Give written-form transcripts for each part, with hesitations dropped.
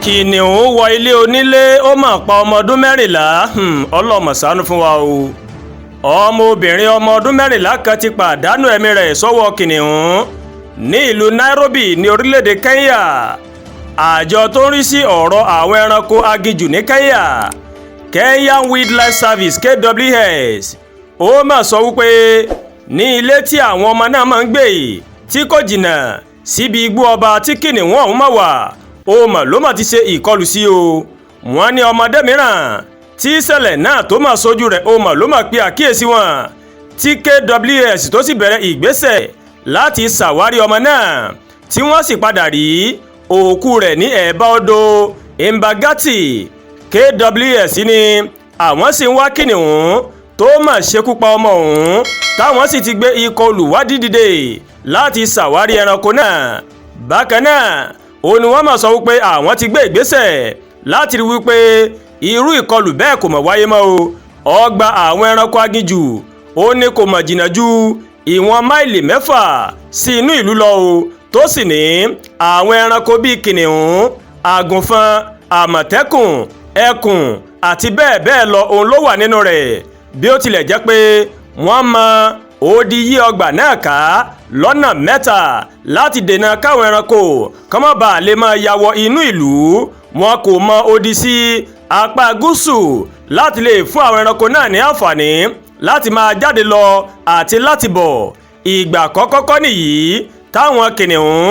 Kìnìún wọ ilé onílé, ó mà pa ọmọ ọdún 14. Ọlọ́mọ ṣàánú fún wa o. Ọmọbìnrin ọmọ ọdún 14 kan ti pàdánù ẹ̀mí rẹ̀ sọ́wọ́ kìnìún ní ìlú Nairobi ní orílẹ̀-èdè Kenya. Àjọ tó ń rí sí ọ̀rọ̀ àwọn ẹranko aginjù ní Kenya, Kenyan Wildlife Service, KWS, ó mà sọ wípé ní ilé tí àwọn ọmọ náà máa ń gbé tí kò jìnnà síbi igbó ọba tí kìnìún ọ̀hún máa wà, ó mà ló mà ti ṣe ìkọlù sí o. Wọ́n ní ọmọdé mìíràn tí ìṣẹ̀lẹ̀ náà tó mà sójú rẹ̀, ó mà ló mà pe àkíyèsí wọn, tí KWS tó sì bẹ̀rẹ̀ ìgbésẹ̀ láti ṣàwárí ọmọ náà, tí wọ́n sì padà rí òkú rẹ̀ ní ẹ̀bá odò Mbagathi. KWS ní àwọn sì ń wá kìnìún tó mà ṣekú pa ọmọ ọ̀hún, táwọn sì ti gbé ikọ̀ olùwádìí dìde láti ṣàwárí ẹranko náà. Bákan náà ó ní wọ́n mà sọ wípé àwọn ti gbé ìgbésẹ̀ láti rí wípé irú ìkọlù bẹ́ẹ̀ kò mọ̀ wáyé mọ́ o. Ọgbà àwọn ẹranko aginjù ó ní kò mọ̀ jìnnà ju ìwọ̀n máìlì 6 sí inú ìlú lọ o, tó sì ní àwọn ẹranko bíi kìnìún, àgùnfọn, àmọ̀tẹ́kùn, ẹkùn àti bẹ́ẹ̀ bẹ́ẹ̀ lọ òun ló wà nínú rẹ̀. Bí ó tilẹ̀ jẹ́ pé wọ́n mọ odi yí ọgbà náà ká lọ́nà mẹ́ta láti dènà káwọn ẹranko kọ́ má bàa lè máa ya wọ inú ìlú, wọn kò mọ odi sí apá gúúsù láti lè fún àwọn ẹranko náà ní àǹfààní láti máa jáde lọ àti láti bọ̀. Ìgbà àkọ́kọ́ kọ́ nìyí táwọn kìnìún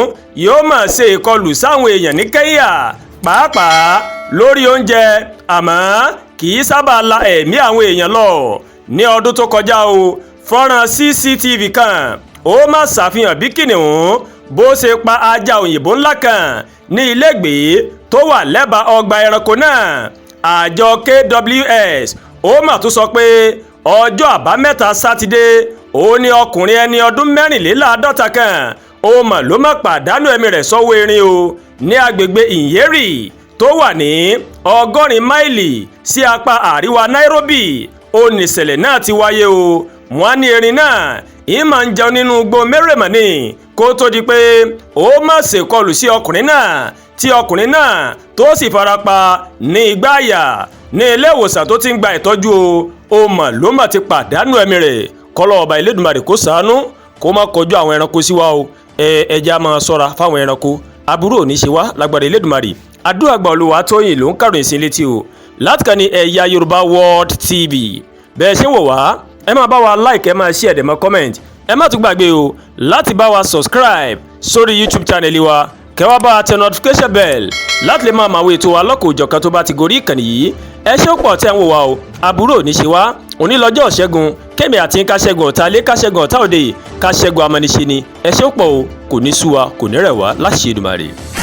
yóò máa ṣe ìkọlù sáwọn èèyàn ní Kenya, pàápàá lórí oúnjẹ, àmọ́ kì í sábà la ẹ̀mí àwọn èèyàn lọ. Ní ọdún tó kọjá o, fọ́nrán CCTV kan ó má ṣàfihàn bí kìnìún bó ṣe pa ajá òyìnbó ńlá kan ní ilégbèé tó wà lẹ́bàá ọgbà ẹranko náà. Àjọ KWS ó mà tún sọ pé ọjọ́ Àbámẹ́ta Sátidé ó ní ọkùnrin ẹni ọdún 54 kan ó mà ló má pàdánù ẹ̀mí rẹ̀ sọ́wọ́ erin o ní agbègbè Nyeri tó wà ní 80 máìlì sí apá àríwá Nairobi. Ó níṣẹ̀lẹ̀ náà ti wáyé o. Wọ́n ní erin náà ìmọ̀ ń jẹun nínú igbó mẹ́rẹ̀mọ́ni kó tó di pé ó má ṣèkọlù sí ọkùnrin náà, tí ọkùnrin náà tó sì farapa ní igbá àyà. Ní ilé ìwòsàn tó ti ń gba ìtọ́jú o, ó mà ló mà ti pàdánù ẹ̀mí rẹ̀. Kọ́lọ́ ọba Elédùmarè kó ṣàánú, kó má kọjú àwọn ẹranko sí wa o. Ẹ ẹja máa ṣọ́ra fáwọn ẹranko, aburú ò ní ṣe wá lágbára Elédùmarè. Àdúrà gba. Olúwatóyìn ló ń kàròyìn sí létí o láti kàn ní Ẹ̀yà Yorùbá World TV. Bẹ́ẹ̀ ṣe ń wò wá, ẹ máa bá wa like, ẹ máa share, ẹ dẹ̀ máa comment. Ẹ má tún gbàgbé o láti bá wa subscribe sórí YouTube channel wa, kẹ́ wá bá wa tẹ notification bell láti lè máa mọ àwọn ètò wa lọ́kọ̀ òjọ̀kan tó bá ti gorí ìkànnì yìí. Ẹ ṣé pọ̀ tẹ́ ń wò wá o, aburú ò ní ṣe wá. Òní lọ́jọ́ ṣẹ́gun, kémi àti ká ṣẹ́gun ọ̀tá ilé, ká ṣẹ́gun ọ̀tá òde, ká ṣẹ́gun amọ́niṣe ni. Ẹ ṣé pọ̀ o, kò ní sú wa, kò ní rẹ̀ wá láṣẹ Èdùmàrè.